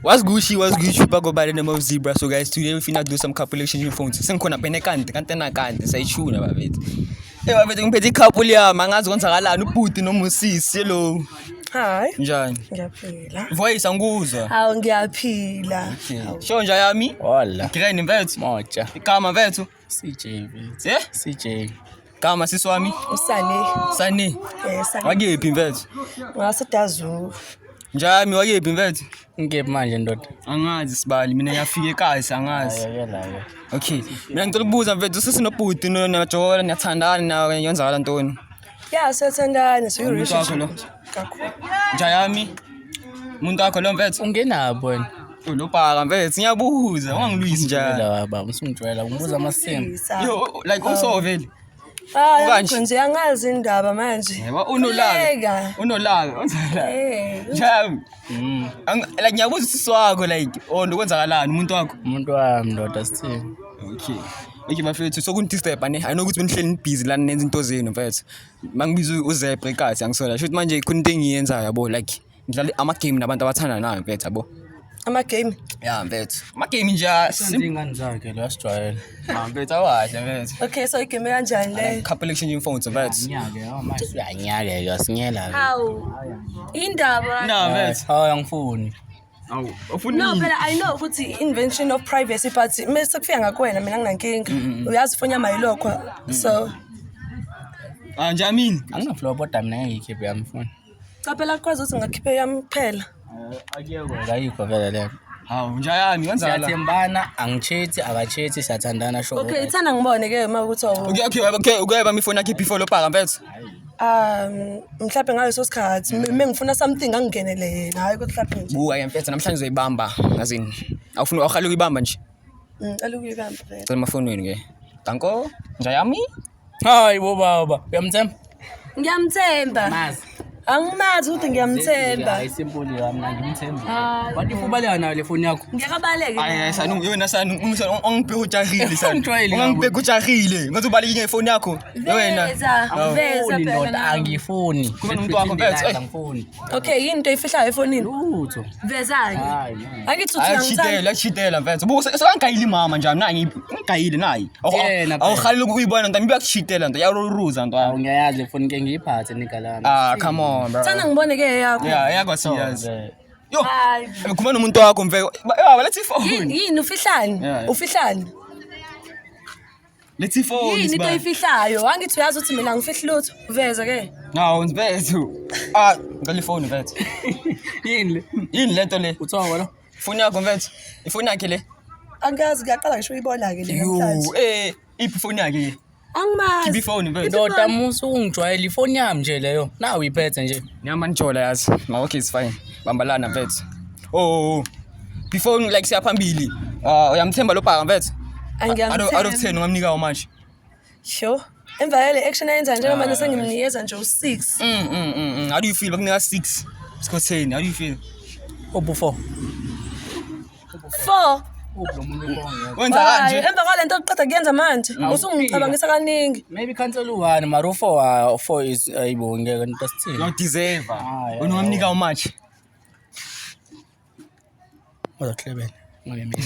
What's Gucci, what's Gucci, I go by the name of Zebra. So guys, today we finna do some calculation phones. Sengikhona phena kanti, kanti na kanti sayishuna bafethu. Eh bafethu ngiphethe i-couple yami, angazi kwenzakalani ubhuti noma usisi. Hello. Hi. Njani? Ngiyaphila. Voice angikuzwa. Hawu ngiyaphila. Okay. Sho nja yami? Hola. Grand mfethu. Moja. Igama mfethu. CJ mfethu. Eh? CJ. Gama sisi wami. Usane. Sani. Eh sane. Wakephi mfethu? Ngasedazu. Nja yami wakephi mfethu? Ngikephi manje ndoda? Angazi sibali mina ngiyafika ekhaya angazi. Ayakela ke. Okay. Mina ngicela ukubuza mfethu sesinobhuti nojola niyathandana nawe yenzakala ntoni? Yeah, siyathandana so Umuntu wakho lo? Kakhulu. Nja yami. Umuntu wakho lo mfethu. Ungenaphi wena? Lo bhaka mfethu ngiyabuza ungangilwisi Ngijwayela njalo. baba, usungijwayela ungibuza amasimba. Sisa. Yo like usovele. Hayi, Ukanje. nje angazi indaba manje. Yebo unolaka. Khuleka. Unolaka. Wenzakala. Eh. Nja yami. Mm. Like ngiyabuza usisi wakho like oh ndokwenzakalani umuntu wakho. Umuntu wami ndoda sithini? Okay. Okay bafethu sokundisturb ne. I know ukuthi benihleli nibhizi lana nenza into zenu mfethu. Mangibiza uZebra ekathi angisola. Shuthi manje khona into engiyenzayo yabo like ngidlala ama game nabantu abathandanayo mfethu yabo. Ama game. Yeah mfethu. Ama game nje a- Senze ingane zakhe lo asijwayele. Ah, mfethu awahle mfethu. Okay, so igame kanjani le? Couple exchange phones mfethu. Anyake, oh manje uyanyake ke asinyela ke. Hawu. Indaba. Na mfethu. Hawu angifuni. Awu ufuna No, phela I know ukuthi invention of privacy but mase kufika ngakuwena mina nginankinga. Uyazi ifoni yami ayilokho. So, Ah njamini. Anginaflow kodwa mina ngeke ngiyikhiphe yami ifoni. cha phela kwazi ukuthi ngakhiphe yami kuphela. Akuyeko ayikho vele leyo. Hawu njayami wenzakala. Siyathembana, angichethi, akachethi, siyathandana sho. Okay, ithanda ngibone ke uma ukuthi awu. Okay, bami ifoni yakhe before lo bhaka mfethu. Mhlawumbe ngaleso sikhathi mengifuna something angingenele yena, hayi ukuthi mhlawumbe nje. Buka ke mfethu namhlanje uzoyibamba ngazini. Awufuni awuhale ukuyibamba nje. Ngicela ukuyibamba vele. Cela amafoni wenu ke. Danko, njayami? Hayi bo baba, uyamthemba? Ngiyamthemba. Mazi. Angimazi ukuthi ngiyamthemba. Hayi simple yami mina ngimthemba. Hayi. Wathi ubaleka nayo le foni yakho. Ngiyakabaleke. Hayi hayi sanu yona sanu ungibheka ujahile sanu. Ungijwayele kabi. Ungibheka ujahile. Ngathi ubalekile ngefoni yakho. Wena. Veza, veza Angifuni phela ndoda, nawe. angifuni. Kuba nomuntu wakho, mfethu, eh. Angifuni. Okay, yini into oyifihlayo efonini? Lutho. Veza-ke. Hayi, no. Angithi uthi uyangithanda. Ayachitela, achitela mfethu. Buka sekangayili mama njani nayi ngigayile nayi. Yena phela. Awuhaleli ukuyibona nto, iyakuchitela nto, iyaruruza nto. Awu ngiyayazi le foni ke ngiyiphathe nigalami. Ah, come on bro. Thanda ngibone ke yakho. Yeah, yakwathi yazi. Yo. Hayi. Khuluma nomuntu wakho mfethu. Baba let's Yini phone. yini ufihlani? Yeah, yeah. Ufihlani? Let's phone. Yini into oyifihlayo? Angithi uyazi ukuthi mina angifihli lutho. Veza ke. No, mfethu. Ah, ngicela ifoni mfethu. Yini le? Yini lento le? Uthongo lo? Ifoni yakho mfethu. Ifoni yakhe le. Angazi ngiyaqala ngisho uyibona ke le Yo, namhlanje. eh, iphi ifoni yakhe? Angimazi. Khipha ifoni mfethu. Ndoda musu ungijwayele ifoni yami nje leyo. Nawe uyiphethe nje. Niyama nijola yazi. Ma okay it's fine. Bambalana mfethu. Oh, oh, oh. Before like siya phambili. Ah, uyamthemba lo bhaka mfethu? Out of Angiyamthemba. 10 ungamnika how much? Sure. Emva yale action ayenza njengoba manje sengimnikeza nje u6. How do you feel? Bakunika 6. Score 10. How do you feel? Ubu 4. 4. Wenza Hayi, kanje. emva kwale nto oqeda kuyenza manje usungicabangisa kaningi. Maybe cancel u1 mara u4 4 is ayibo ngeke nto sithini. You deserve. Hayi, Wena ungamnika how much? Uzohlebela. Ngale mina.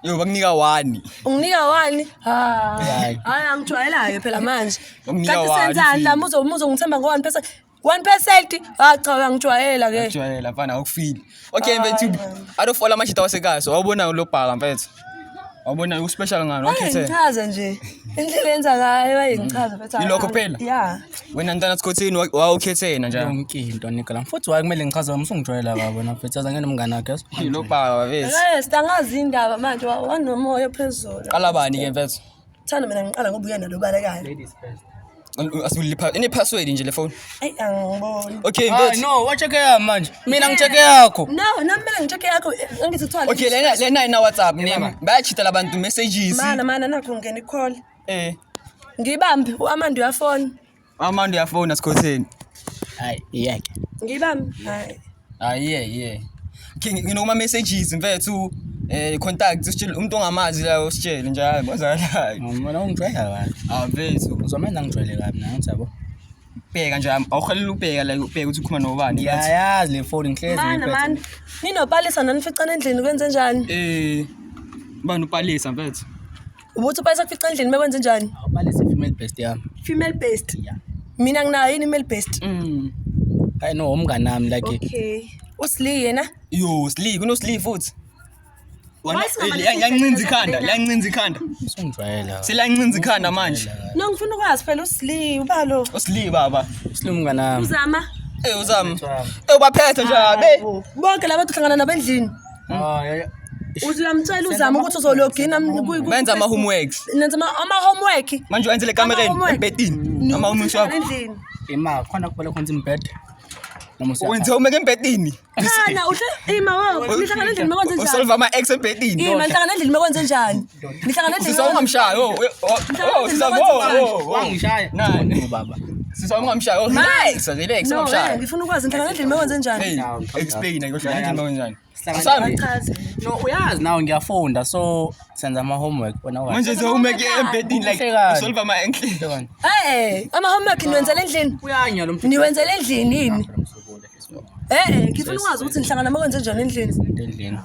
Yo bakunika 1. Unginika wani? Hayi. Hayi. Hayi angijwayelayo phela manje. Unginika Kanti wani, senzani Fili? la muzo muzo ngithemba ngo 1%. 1%? Ah cha uyangijwayela ke. Jwayela mfana awukufili. Okay mfethu. Out of all amashita wasekhaya so wawubona lo bhaka mfethu. Wawubona u special ngani wakhethe. Ngichaza nje. Indlela enza ngayo ayingichaza mfethu. Yilokho kuphela? Yeah. Wena ntana Skhotheni wawukhethe yena njalo. Yonke into nigalami. Futhi waye kumele ngichaze wami usungijwayela baba wena mfethu azange nomngane wakhe yazi. Lo bhaka mfethu. Eh, sitangazi indaba manje wanomoya ophezulu. Qala bani ke mfethu? Thanda mina ngiqala ngoba uyena lo balekayo. Ladies first. Asulipha ine password nje le phone. Ayi angiboni. Okay Hayi mfethu. no, wacheck yami manje. Mina ngicheck yakho. No, nami kumele ngicheck yakho angithi kuthiwa Okay lena lena ina WhatsApp name. Bayachita labantu messages. Mana mana nakho ngena i-call. Eh. Ngibambe uAmanda uyafona. Amanda uyafona Skhotheni. Hayi, iyeke. Ngibambe. Hayi. Ah yeah yeah. Okay nginokuma messages mfethu eh contact usitshele umuntu ongamazi la usitshele njalo kwenzakalayo. Mina ungijwayela kabi. Ah mfethu. Uzomela ngijwayele kabi nawe yabo. Bheka nje awuhelele ubheka like ubheka ukuthi ukhuluma nobani. Ngiyayazi le phone ngihlezi Mana ngiyiphethe. mani. Ninopalisa nanificana endlini kwenze njani? Bani upalisa mfethu? Ubuthi upalisa kufica endlini bekwenze njani? Awubalise female best yami. Female based. Yeah. Mina nginayo yini male based? Hayi no umngani wami like Okay. Usli yena? Yo, Sli, kuno Sli futhi. Wena Why singamane yancinza ikhanda, siyidlale lancinza ikhanda. usungijwayela. Selancinza ikhanda manje. No ngifuna ukwazi phela uSli ubalo. Usli baba. Usile umngani wami. Uzama. Uzama. Ubaphethe nje abe. Bonke laba uhlangana nabo endlini. Ah, yeah, yeah. Uthi uyamtshela uzama ukuthi uzologina Benza ama homeworks. Nenza ama homework. Manje wenzele ekamereni Ama-homework. embedini. Ama homeworks wakho. Endlini. Ima khona kubhala khona imbed. Noma usiya. Wenze homework embedini. Khana uhle ima wo. Nihlangana endlini makwenze njani? Usolve ama ex embedini. Ima nihlangana endlini makwenze njani? Nihlangana endlini. Sisa ungamshayi. Oh, oh, sisa oh. Wangishaya. Nani? Baba. Sisa ungamshayi. Oh, relax, relax, No, ungamshayi. ngifuna ukwazi nihlangana endlini makwenze njani? Hey, explain ngosho endlini kanjani? Sihlangana- Sami. Chaze. No, uyazi nawe ngiyafunda so senza ama homework wena wazi. Manje homework embedini like Uhlekani. usolve ama enhle. Eh, ama homework niwenzela endlini. Uyanya lo mfana. Niwenzela endlini yini? Eh, ngifuna ukwazi ukuthi nihlangana makwenze njani endlini. Endlini.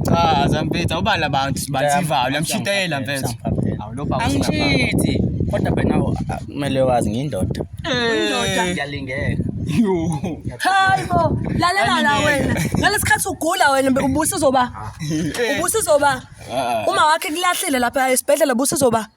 Cha, zamfethu awubala abantu sibathi ivalo uyamshitela mfethu. Awu lo baba Angishithi. Kodwa phela nawe kumele wazi ngiyindoda. Indoda. Ngiyalingeka. Yo. Hayi bo, lalela la wena. Ngalesikhathi ugula wena ubusizoba. Ubusizoba. Uma wakhe kulahlile lapha esibhedlela ubusizoba.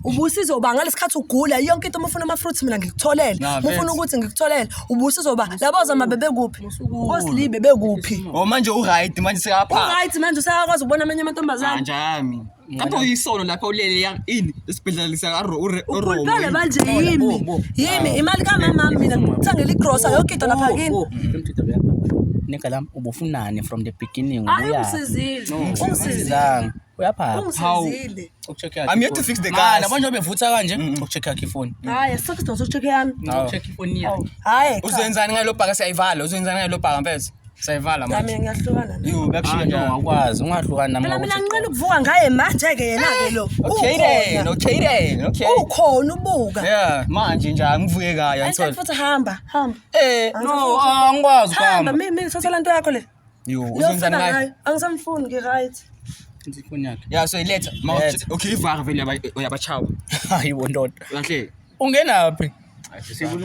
Ubusizoba ngalesikhathi ugula yonke into uma ufuna ama fruits mina ngikutholele. Na, Uma ufuna mfethu. ukuthi ngikutholele, ubusizoba. Labo zama bebekuphi? Oslibe bekuphi? Oh manje u right manje sekapha. Uright manje usayakwazi ukubona amanye amantombazane. Kanjani? Lapho uyisono lapho ulele ya ini esibhedlela saka Ukhuluphele manje yimi. Yimi imali kamama mina ngikuthengela igrosa yonke into lapha kini. Nigga lam ubufunani from the beginning Hayi ubuya. ungisizile. Ungisizile. Ungisizanga. Uyaphapha. Ungisizile. Ukucheck yakhe. I'm here to fix the Man, gas. yabo njengoba bevutha kanje, ukucheck yakhe ifoni. Hayi asikho isidingo sokucheck yami. Ukucheck ifoni yakhe. Hayi. cha. Uzenzani ngalo bhaka siyayivala, uzenzani ngalo bhaka mfethu? Siyayivala Cha, manje. mina ngiyahlukana naye. Yo, bakushiya Ah, no, njani? awukwazi ungahlukani nami. Phela mina nginqena ukuvuka ngaye manje-ke yena-ke lo. Okay then, Ukhona. okay then, okay. Ukhona ubuka. Yeah, manje nje angivuke kayo Ayisho ngithola. futhi hamba, hamba. No, angikwazi Hamba ukuhamba. mi thatha lento yakho le. Yo, Leyo uzenzani ufuna ngayo? ngayo. Angisamfuni ngi-right. Ifoni yakhe. Yeah, so iletha. Letha. Okay, ivara vele uyabachawa. Hayi bo ndoda. Kahle. Ungenaphi?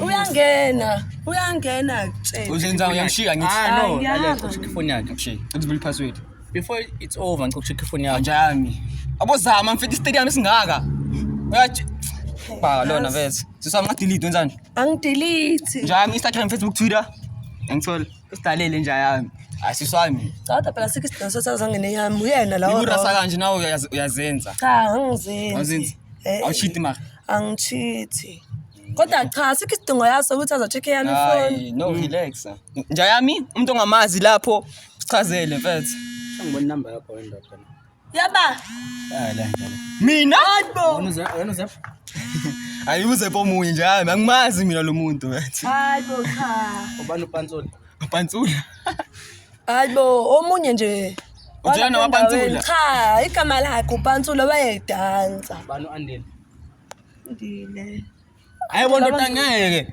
Uyangena, uyangena tshela. Uzenzani uyamshiya ngithi. Ah no, Hayi, ngiyahamba. lalela, ukucheck ifoni yakhe. Mshiya. Uzibula password. Before it's over, ngikucheck ifoni yakhe. Kanjani? Abozama mfethu istadium esingaka. Uyathi Bhaka lona mfethu. Sisami ngadelete wenzani? Angidelete. Njami Instagram, Facebook, Twitter. Ngithola. Usidalele nje yami. Asiswami. Cha phela sikho isidingo sokuthi azangene yami. Uyena lawo. Ikurasa kanje nawe uyazenza. Cha, angizenzi. Awuzenzi? Eh, Awucheat mara. Angicheat. Kodwa cha sikho isidingo yaso ukuthi azo-check yami ifoni. Hayi, no relax. Nja yami umuntu ongamazi lapho sichazele mfethu. Ngibona inamba yakho wendoda. Yaba. Hayi la njalo. Mina? Hayibo. Wena uze wena uze. Ayibuze pomunye nje yami angimazi mina lo muntu mfethu. Hayibo cha. Ubani upantsula? Pantsula. Hayibo omunye nje. Utshela namapantsula? Cha, igama lakhe upantsula wayedansa. Ubani uAndile? Ndile. Hayi bo ndoda ngeke.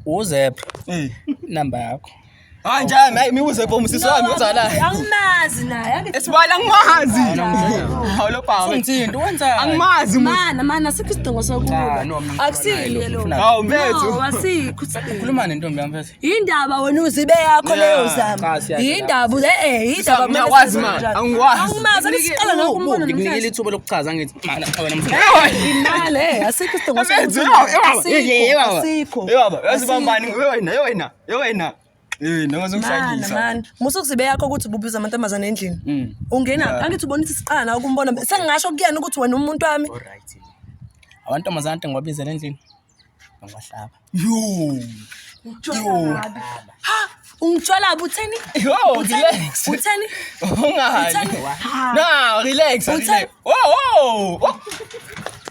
Uzepha Eh. inamba yakho. Hayi nje yami hayi mibuze pomunye sisi wami wenzala. Angimazi naye. Angithi- Esibala angimazi. Hawu lo baba. Ungithinta wenzani? Angimazi umuntu. Mana mana asikho isidingo sokuba. Cha, no, mina ngifuna Akusiye naye lo. lo. Hawu mfethu. No, asikho isidingo. Khuluma nentombi yami mfethu. Yindaba wena uzibe yakho leyo Yeah. zama. Cha, siyadlala. Yindaba yindaba kumele Ngiyakwazi senze ma, kanjani. angikwazi. Angimazi angiqala ngokumbona Ngikunikile namhlanje. ithuba lokuchaza ngithi mana wena mfethu. Imali asikho isidingo Mfethu, sokuba. yo, Asikho. yo, baba. Yo baba, yazi bambani wena, wena, wena. Noma Mana uzongishayisa. mana, musa ukuzibe yakho ukuthi ububiza amantombazane endlini. Ungena, angithi ubona ukuthi siqala nawe ukumbona. Sengingasho kuyena ukuthi wena umuntu wami. Alright. Amantombazane ade ngiwabizela endlini. Ngiwahlaba. Yo. Ha, ungitshwala utheni? Yo, Utheni? relax. Utheni? Ungali. Utheni? No, relax. Utheni? Relax. Oh, oh. Oh.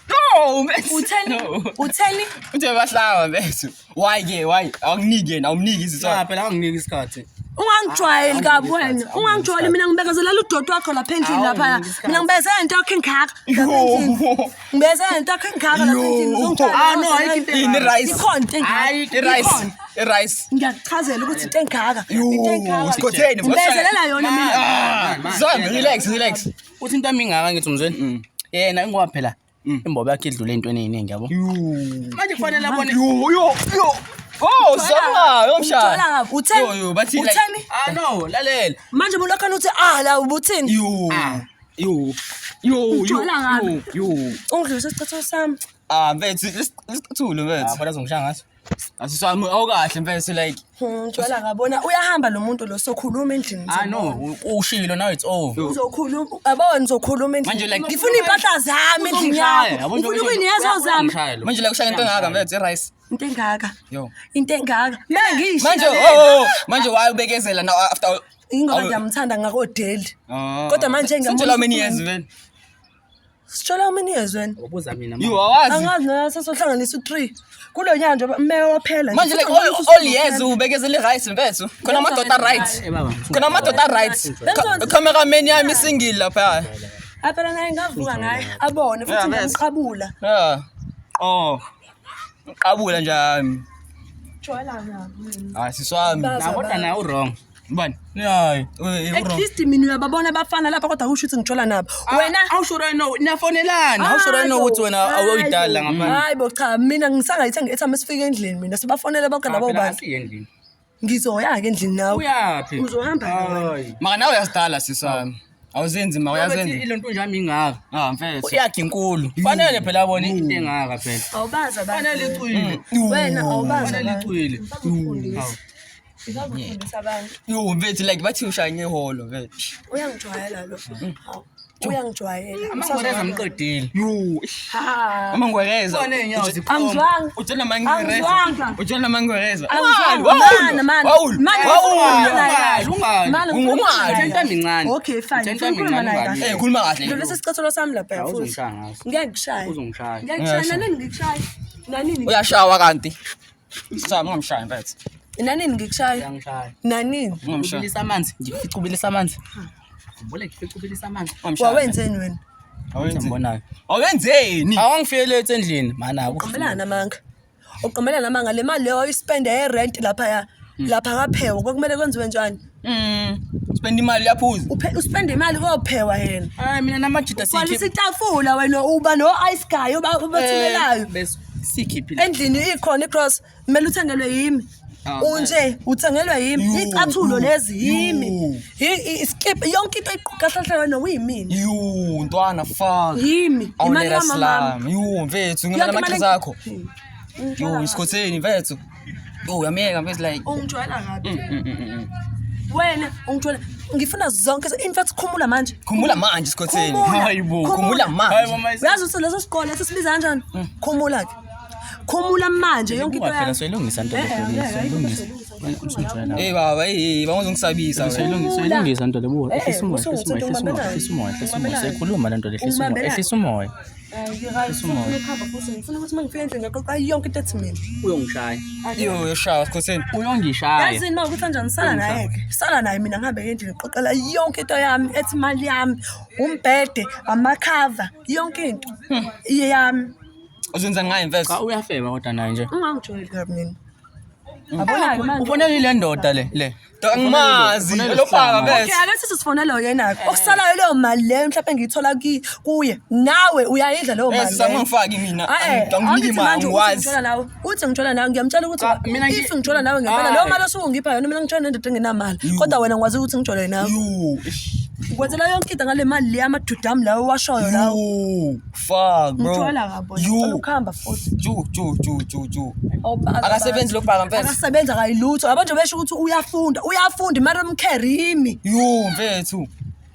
No, mfethu. Utheni? No. Utheni? Uthe bahlaba mfethu. Why ke? Why? Awukuniki yena, awumniki Cha isiswa. phela anginiki isikhathi. Ungangijwayeli kabi wena. Ungangijwayeli mina ngibekezelela udoti wakho lapha endlini lapha. Mina ngibekezela into yakho engaka. Lapha endlini. Yo. Ngibekezela into yakho engaka lapha endlini. Uzongijwayela. Ah, no, ayikho into Ini rice. Ikhona into engaka. Ayikho. I-rice. Ikhona. I-rice. Ngiyakuchazela ukuthi into engaka. Yo, Into engaka. Sikhotheni. Ngibekezelela yona mina. Ah, Zami, relax, relax. Uthi into yami ingaka ngithi umzweni. Yena ingoba phela imbobo yakhe idlule entweni eziningi yabo. Yo. Manje kufanele abone Yo, yo, yo. Oh, zama, yomshana. Ungithola kabi. Utheni? Yo, yo, bathi like Utheni? Ah no, lalela. Manje bulokhana uthi ah la ubuthini? Yo. Ah. Yo. Yo, yo. Ungithola kabi. Yo. Ungidlulise isicathulo sami. Ah, mfethu, lesicathulo Ah, mfethu. kodwa uzongishaya ngaso. Asiswami awukahle mfethu like Ngijwayela ngabona uyahamba lo muntu lo sokhuluma endlini. Ah no, ushilo now it's over. Uzokhuluma yabo nizokhuluma endlini. Manje like- ngifuna impahla zami endlini Uzongishaya, yakho. yabo, Ufuna ukuyinikeza zami. Uyangishaya lo. manje la kushaya into engaka mfethu i-rice. Into engaka. Yo. Into engaka. Mina ngiyisho. Manje oh, oh, manje why ubekezela now after Ingoba ngiyamthanda ngakodeli. Ah. Kodwa manje ngiyambona Sithola how many ukuthi- years vele? Sithola how many years wena? Ubuza mina. You awazi. Angazi na sesohlanganisa u3. Kulo nyaka nje umeya waphela. nje. Manje like all years ubekezela i-rice mfethu. Khona amadoda right. Eh baba. Khona amadoda right. Cameraman yami single lapha. Ah, phela naye ngavuka ngaye abone futhi Yeah, bese. ngiyamqabula. Yeah. Oh. Qabula njami. Jwayela kabi. Hayi siswami. Na kodwa naye u-wrong. Ubani? Hayi. At least mina uyababona abafana lapha kodwa kusho ukuthi ngithola nabo. Wena How should I know? Niyafonelana. How should I know ukuthi wena awuyidala ngaphandle? Hayi bo cha mina ngisangayithenga i-airtime esifike endlini mina sibafonele bonke labo bantu. Asiye endlini. Ngizoya ke endlini nawe. Uyaphi? Uzohamba nawe. Hayi. Maka nawe uyazidala siswami. Awuzenzi maka Uyazenza uyazenza. ile nto nje yami ingaka. Ah mfethu. Yakhe inkulu. Fanele phela abone into engaka phela. Awubazi abantu. Fanele icwile. Wena awubazi Fanele abantu. icwile. Ngisakufundisa. Ngisakufundisa abantu. Yo mfethu like bathi ushaya ngeholo mfethu. Uyangijwayela lo. Hawu, Uyangijwayela. Amangwereza amqedile. Yo. Ha. Amangwereza. Khona iy'nyawo zikhomba. Angizwanga. Utshela mangwereza. Angizwanga. Utshela mangwereza. Angizwanga. Mana mana. Mana Wawulu. naye. Ungali. Mana Ungali. Into yami incane. Okay fine. Into yami Ngifuna ukukhuluma incane, naye ungali. kahle. Eh khuluma kahle. Dlulisa isicathulo sami lapha futhi. Uzongishaya ngaso. Ngeke ngishaye. Uzongishaya. Ngeke ngishaye. Nanini ngikushaye. Nanini. Uyashawa kanti. Siswami ungamshayi mfethu. Nanini ngikushaye. Uyangishaya. Nanini. Ungamshayi. Ubilisa amanzi. Ngifica ubilisa amanzi. Khumbula ngifica ubilisa amanzi. Ungamshayi. Wawenzeni wena? Awenzeni. Ngibonayo. Awenzeni. Awangifike late endlini. Mana Uqomelana namanga. Uqomelana namanga le mali leyo oyispende ye-rent laphaya. Lapha kaphewa kwakumele kwenziwe njani? Spend imali uyaphuza. Uspende imali kophewa yena. Hayi mina namajita Gcwalisa itafula wena uba no-ice guy obathumelayo. Bese sikhiphile. Endlini ikhona i-cross kumele uthengelwe yimi. Ah, Unje uthengelwe yimi. Yo, Icathulo yo, lezi yimi. yo. Iskip yonke into kahle kahle wena uyimina. Yo ntwana fuck. Yimi. Imali Awulera kamama. slam. Yo mfethu ngimela Yonke imali amachiza akho. Ungijwayela Yo kabi. isikhotheni mfethu. Yo uyamyeka mfethu like. Ungijwayela kabi. Wena ungijwayela ngifuna zonke in fact khumula manje. Khumbula manje isikhotheni. Khumula. Hayi bo. Khumbula Hayi bo manje. Uyazi ukuthi leso sikole sisibiza kanjani? Khumula ke. Khumula manje yonke into Phela yakho. soyilungisa nto le. Eh, eh, Soyilungisa. Usungijwayela. Hey baba, hey bangozongisabisa wena. Soyilungisa nto le buka. Eh, Ehlisa umoya, ehlisa umoya, ehlisa umoya, ehlisa umoya, ehlisa umoya. Siyakhuluma le nto le, ehlisa umoya, Ungibambelani. ehlisa umoya. Ngifuna ukuthi uma ngifika endlini ngaqoqa yonke into ethi mina. Uyongishaya. Yo yoshaya sikhotheni. Uyongishaya. Yazini uma ukuthi kanjani sala naye ke. Sala naye mina ngihambe endlini ngiqoqela yonke into yami ethi imali yami, umbhede, amakhava, yonke into yami. Uzenzani ngaye mfethu? Cha uyafeba kodwa naye nje. Ungangijwayeli kabi mina. Yabona-ke manje. Ufonela ile ndoda le le. Angimazi. Ufonela Lo bhaka isihlama. mfethu. Okay, ake sithi sifonele yena-ke. Okusalayo leyo mali leyo mhlawumbe ngiyithola kuye. Nawe uyayidla leyo Eh mali. sisami leyo. ungifaki mina. Eh, Anginiki angithi imali manje uthi angiwazi. ngitshola nawe uthi ngitshola nawe ngiyamtshela ukuthi Cha, mina if ngitshola nawe ngempela leyo mali osuke ungipha yona mina ngitshola nendoda engenamali kodwa wena ngikwazi ukuthi ngijole nawe Yo. ukwenzela yonke into ngale mali le amadudami lawo owashoyo lawo Yo. Fuck bro. ngitshola kabo ngicela Yo. ukuhamba futhi Ju ju ju ju ju. Awubhazi Akasebenzi lo bhaka mfethu. akasebenzi akayilutho abantu besho ukuthi uyafunda uyafunda imali omkherimi Yo mfethu.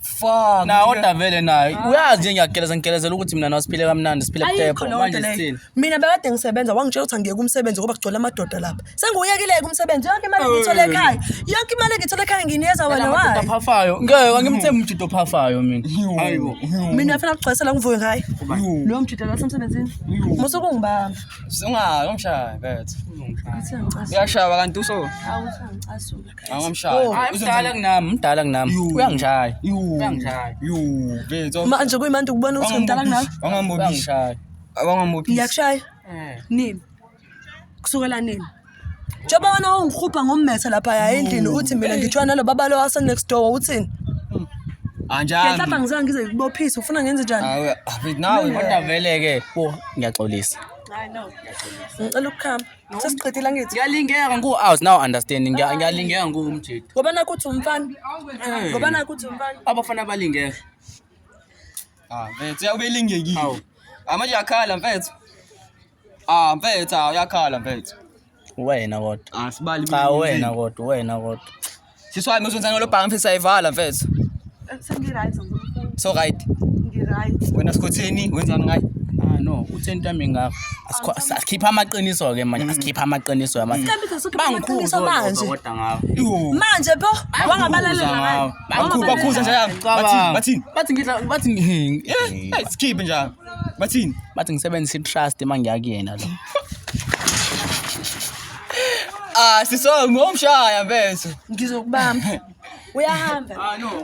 Fuck. Fuck. Na kodwa vele naye uyazi nje ngiyageleza ngigelezela ukuthi mina nawe siphile kamnandi siphile Ayikho kutepo leyo manje nto leyo. sithini. Mina bekade ngisebenza wangitshela ukuthi angiyeke umsebenzi ngoba kugcwele amadoda lapha. Sengiwuyekile-ke umsebenzi yonke imali engiyithola ekhaya. Yonke imali engiyithola ekhaya ngiyinikeza wena Amadoda wayi. aphafayo. Ngeke angimthembi umjito ophafayo mina. Hayibo. Mina ngifuna ukugcwalisela ngivuke ngayo. Lowo mjita lo wasemsebenzini. Musuke ungibamba. Unga ungishaya mfethu. Uthi angicasula. Uyashaya kanti uso. Awu uthi angicasula guys. Awungamshaya. Hayi mdala kunami, mdala kunami. Uyangishaya. Yo. Uyangishaya. Yo, mfethu. Manje kuyimanje ukubona ukuthi ngimdala kunawe. Wangambophisa. Uyangishaya. Wangambophisa. Ngiyakushaya. Nini? Kusukela nini? Njengoba wena ungihupha ngommese lapha endlini uthi mina ngithiwa nalo baba lo wase next door uthini? Anjani? Ngenhlapha ngizange ngize ngikubophise ufuna ngenze njani? Awe, mfethu nawe. Kodwa vele ke, bo ngiyaxolisa. Ngicela ukukhamba. Sesiqedile angithi. Ngiyalingeka ngu out now understanding. Ngiyalingeka ngu umjito. Ngoba nakho uthi umfana. Ngoba nakho uthi umfana. Abafana balingeka. Ah, mfethu uyabelingekile. Hawu. Ah, manje uyakhala mfethu. Ah, mfethu, ah, uyakhala mfethu. Wena kodwa. Ah, sibali. Cha wena kodwa, wena kodwa. Sisi wami uzonza ngalo bhanga mfethu ayivala mfethu. Sengi-right So right. ngi-right. Wena sikhotheni wenzani ngaye? Ah no, uthe into yami ngakho. Asikhipha amaqiniso ke manje, asikhipha amaqiniso manje. Mhlawumbe sizokhipha amaqiniso manje. Kodwa ngawo. Yo. Manje bo wangabalalela ngayo. Bakhu bakhuza nje yami. Bathini? Bathini? Bathi ngidla bathi ngi- Eh, skip nje. Bathini? bathi ngisebenzisa i-trust uma ngiya kuyena lo. Ah, sisi wami ngomshaya mfethu. Ngizokubamba. Uyahamba.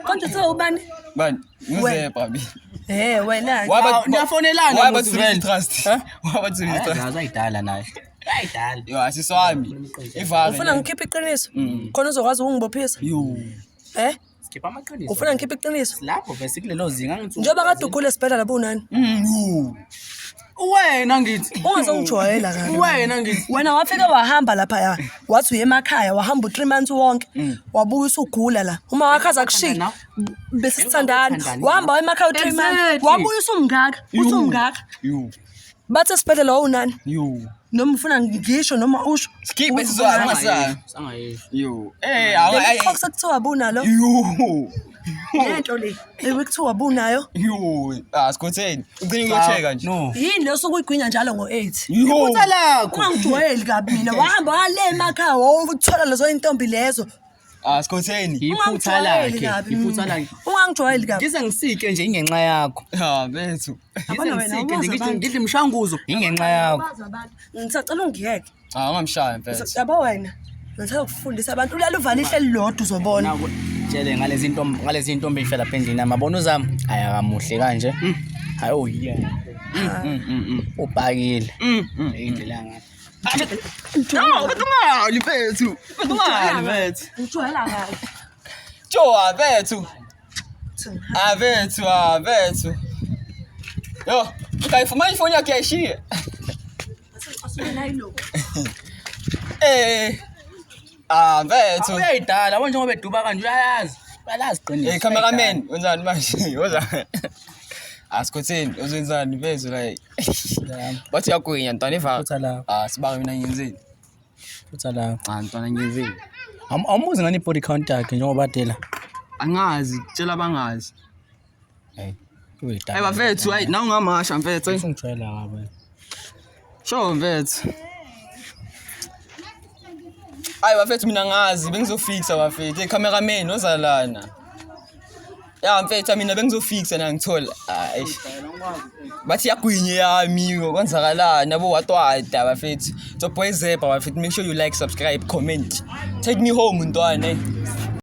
Konje sewubani? Bani? Ngizebra bi. Eh wena. Why Niyafonelana Why musi bathi vele. trust? Eh? Why bathi trust? Ayidala naye. Ayidala. Yo, sisi wami. Ivale. Ufuna ngikhiphe iqiniso? Khona uzokwazi ukungibophisa? Yo. Eh? Sikhipha amaqiniso. Ufuna ngikhiphe iqiniso? Lapho bese kulelo zinga ngithi Njengoba kade ugula esibhedlela bunani? Yo. wena ngithi Ungazongijwayela kabi. wena ngithi Wena wafike wahamba laphaya wathi uye emakhaya wahamba u-3 months wonke wabuya usugula la uma wakho aza kushiya bese sithandana wahamba waya emakhaya u-3 months Exactly. wabuya usumngaka usumngaka Yo. bathi esibhedlela wawunani Yo. noma ufuna ngisho noma usho Skip sisi wami ungasaya. Sangayisho. Yo. Eh, awu leli qhoks ekuthiwa bunalo Yo. lento le ekuthiwa bunayo Yo. Ah, sikhotheni. Ugcina ukuyocheka nje. No. yini leyo suke uyigwinya njalo ngo-8 Yo. Iphutha lakho. ungangijwayeli kabi mina wahamba wale emakhaya wawuthola lezo intombi lezo Ah, sikhotheni. Iphutha Ungangijwayeli lakhe. kabi. Iphutha lakhe. Ungangijwayeli kabi. Ngize ngisike nje ingenxa yakho. Ah, mfethu. Ngize Yabona wena, ngisike nje awazi ngidle abantu. ngidle imishanguzo ingenxa yakho. Ngisacela ungiyeke. Ah, ungamshaya mfethu. Yabo wena. Ngithanda ukufundisa abantu ulala uvala ihleli lodwa uzobona. Naku tshele ngalezi ntombi ngalezi ntombi ey'fela lapha endlini yami abona uzami ayakamuhle kanje. Hayi oh yeah. Upakile. Indlela ngayo. No, mfethu ungali mfethu. Mfethu ungali mfethu. Ngijwayela kabi. Jo, ah, mfethu. Ah, mfethu, ah, mfethu. Yo, ukayifumana ifoni yakhe yayishiya. Eh. Ah, mfethu. Uyayidala yabo njengoba eduba kanje uyayazi. Uyalazi qiniso. Eh, cameraman, wenzani manje? Woza. Ah, sikhotheni, uzenzani mfethu like. Bathi uyagwinya ntwana iva. Phutha lakho. Ah, sibanga mina ngiyenzeni. Phutha lakho. Ah, ntwana ngiyenzeni. Awumuzi ngani i-body count yakhe njengoba adela. Angazi, tshela abangazi. Hey. Uyayidala. Hey bafethu, hayi nawe ungamasha mfethu. Usungijwayela kabi. Sure mfethu. Hayi bafethu mina ngazi bengizofixa bafethu. Hey cameraman ozalana. Ya mfethu mina bengizofixa na ngithola. Hayi. Bathi yagwinye yami kwenzakalani yabo watwada bafethu. So boys zebra bafethu make sure you like, subscribe, comment. Take me home ntwana. Eh.